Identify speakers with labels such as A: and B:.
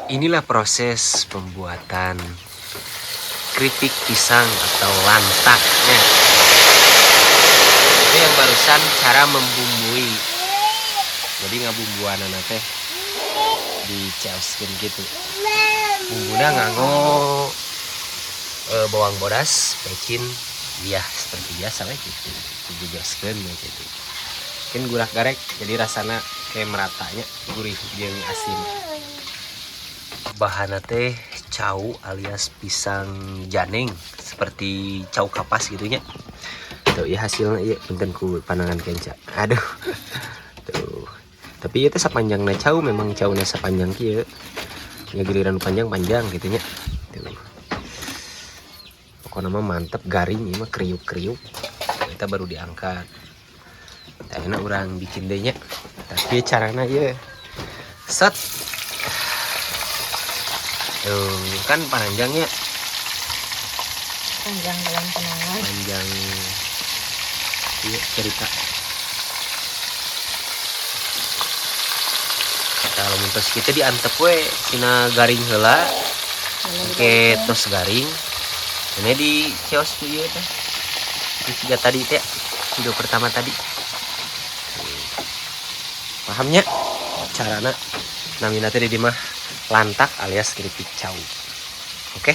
A: Inilah proses pembuatan keripik pisang atau lantaknya. Itu yang barusan cara membumbui. Jadi ngabumbuan teh diceoskeun gitu. Bumbuna nganggo bawang bodas, pecin, ya seperti biasa we gitu. Dijejoskeun we gitu. Mungkin gurak garek jadi rasana kayak meratanya gurih jeung asin. Bahanna teh cau alias pisang janeng seperti cau kapas gitu nya. Tuh ya hasilnya, iya, punten ku panangan kenca. Aduh. Tuh. Tapi itu sepanjangnya cau, memang caunya sepanjang kieu. Ya giliran panjang-panjang gitu nya. Tuh. Pokoknya mah mantep garing ini mah, kriuk-kriuk. Kita baru diangkat. Nah, enak orang bikin deh nya. Tapi caranya ya set. Tuh, kan panjangnya.
B: Panjang dalam kenangan.
A: Panjang, iya, cerita. Kalau mentos kita diantep we sina garing heula. Oke, tos garing ini di kios tuh ieu teh. Ini tiga tadi teh, video pertama tadi. Pahamnya carana, namina teh di mah lantak alias keripik cau. Oke.